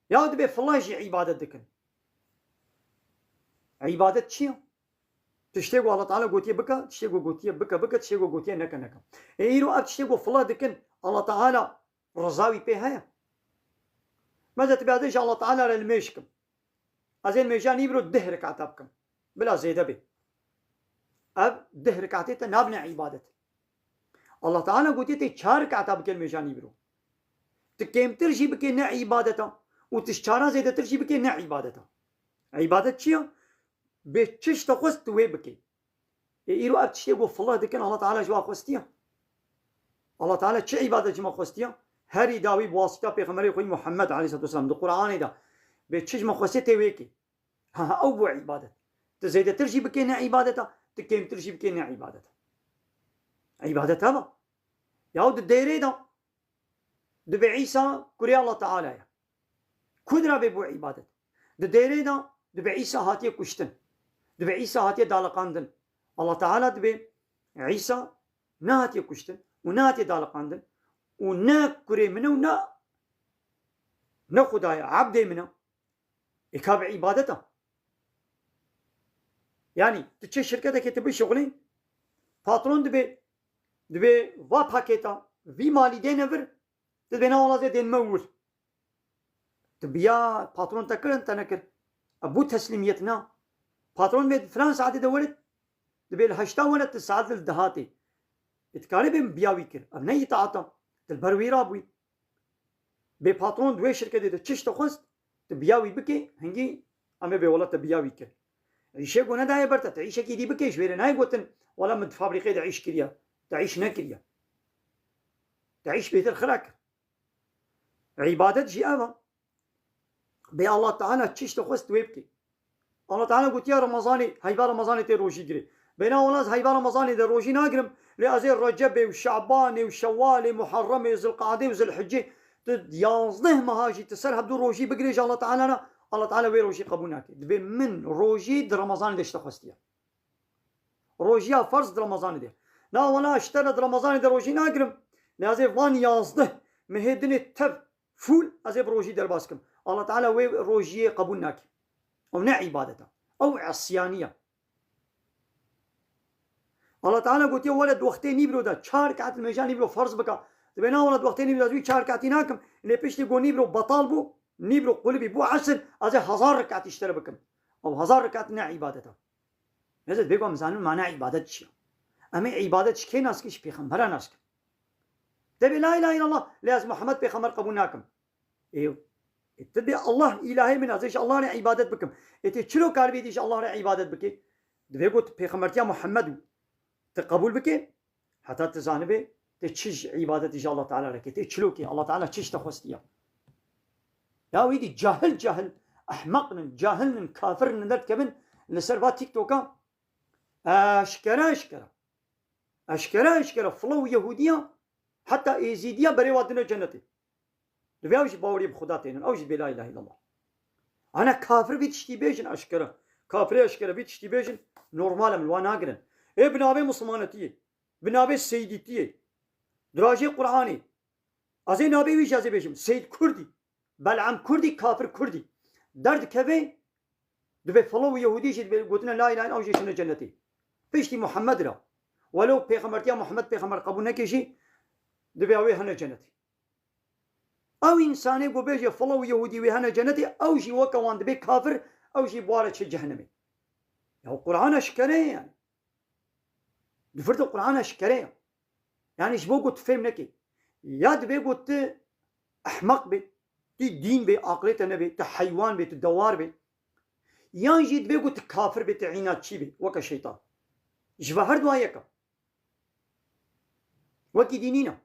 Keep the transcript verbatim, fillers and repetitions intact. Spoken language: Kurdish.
Ya dibê filan jî îbadet dikin. Îbadet çi ye? Tiştê ku Allah Teala gotiye bike, tiştê ku gotiye bike, bike, tiştê ku gotiye neke, neke. Ê îro ev tiştê ku filan dikin, Allah Teala riza wî pê heye? Mesela tu bê ez ê ji Allah Teala re limêj kim. Ez ê limêja nîvro deh rekata bikim. Bila zêde bê. Ev deh rekatê te nabine îbadet. Allah Teala gotiye tê çar rekata bike limêja nîvro. Tu kêmtir jî bikê ne îbadeta û tu ji çaran zêdetir jî bikê ne îbadeta. Îbadet çi ye? Bê çi ji te xwest tu wê bikê. Ê îro ev tiştê ku filah dikin, Allah Teala ji wan xwestiye? Allah Teala çi îbadet ji me xwestiye? Herî dawî bi wasita Pêxemberê xwe Muhammed aleyhissalatu vesselam di Qur'anê de bê çi ji me xwestiye tê wê kê. Ha, ha, ew bû îbadet. Tu zêdetir jî bikê ne îbadeta, tu kêmtir jî bikê ne îbadeta. Îbadet heva. Yaw di dêrê de dibê Îsa kurê Allah Teala ye. Ku dira bê bû îbadet. Di dêrê de dibê Îsa hatiye kuştin. Dibê Îsa hatiye daliqandin. Allah Teala dibê Îsa nehatiye kuştin û nehatiye daliqandin û ne kurê min e û ne, ne Xuda ye, ebdê min e. Ê ka bi îbadet e. Yanî tu çi şirketekê tu bişuxulî, patron dibê, dibê va pakêta, vî malî dêne vir, tu dibê na wala zê dên me wir. Tu biya patron te kirin te nekir. Ev bû teslîmiyet na. Patron dibê filan saetê de werit, dibê li heşta werit, tu saet li dehatê. Ê tu karê bê min biya wî kir. Ev ne îtaat e. Tu li ber wî rabûyî. Bê patron di wê şirketê de çi ji te xwest, tu biya wî bikê, hingî em ê bê wela te biya wî kir. Îşê ku nedaye ber te, tu îşekî dî bikê, ji wê re nayê gotin, wela min di fabrîqê de îş kiriye. Te îş nekiriye. Te îş bêtir xira kir. Îbadet jî ev e. Bê Allah Teala çi ji te xwest wê bikê. Allah Teala gotiye Remezanê, heyva Remezanê tê rojî girê. Bêna wela ez heyva Remezanê de rojî nagirim, lê ez ê Recebê û Şabanê û Şewalê, Muharremê, Zilqadê û Zilhicê, tu yazdeh meha jî tu ser hevdû rojî bigirê ji Allah Teala re, Allah Teala wê rojî qebûl nake. Dibê min rojî di Remezanê de ji te xwestiye. Rojiya ferz di Remezanê de. Na wela ji te re di Remezanê de rojî nagirim, lê ez ê van yazdeh mehê dinê tev fûl ez ê bi rojî derbas kim. Allah Teala wê rojiyê qebûl nake. Ew ne îbadet e. Ew îsyanî ye. Allah Teala gotiye, wele di wextê nîvro de çar rekat limêja nîvro ferz bika. Dibê na wele di wextê nîvro de ez wî çar rekatî nakim. Lê piştî ku nîvro betal bû, nîvro qulibî bû esir, ez ê hezar rekatî ji te re bikim. Ew hezar rekat ne îbadet e. Neyse, dibê ku em zanin mana îbadet çi ye. Em ê îbadet ji kê nas kin? Ji pêxembera nas kin. Te bê la ilahe illallah, lê ez Muhammed pêxember qebûl nakim. Ê, ê, tu bê Allah îlahê min, ez ê ji Allah re îbadet bikim. Ê, tê çilo karibê dî ji Allah re îbadet bikê? Divê ku tu pêxembertiya Muhammed û tu qebûl bikê, heta tu zanibê, tu çi ji îbadetî ji Allah Teala re kê, tê çilo kê, Allah Teala çi ji te xwestiya? Ya wî dî cahil cahil, ehmeq nin, cahil nin, kafir nin derdikevin li ser va TikToka. Eşkere, eşkere. Eşkere, eşkere, filo û Yehûdiya, heta Êzîdiya berê wa dine cenetê. Divê ew jî bawerî bi Xuda tênin, ew jî dibê la ilahe illallah. Ana kafir vî tiştî bêjin eşkere. Kafirê eşkere vî tiştî bêjin, normal em li wan nagirin. Ê bi navê Muslimanetiyê, bi navê Seydîtiyê, dirajê Qur'anê. Ez ê navê wî jî ez ê bêjim, Seyd Kurdî. Bel'am Kurdî, kafir Kurdî. Derdikeve, divê filo û Yehûdî jî divê gotine la ilahe illallah, ew jî çine cenetê. Piştî Muhammed ra. Welo pêxembertiya Muhammed pêxember qebûl neke jî, divê ew ê hene cenetê. Ew însanê ku bêje filo û Yehûdî wê hene cenetê, ew jî weke wan dibê kafir, ew jî bi wa re çi cehennemê. Ya Qur'an eşkere ye yani. Di vir de Qur'an eşkere ye. Yani ji bo ku tu fêm nekê. Ya divê ku tu ehmeq bê, tu dîn bê, aqilê te nebê, tu heywan bê, tu dewar bê. Yan jî divê ku tu kafir bê, tu înatçî bê, weke şeytan. Ji ve her duwa yek e. Wekî dî nîne.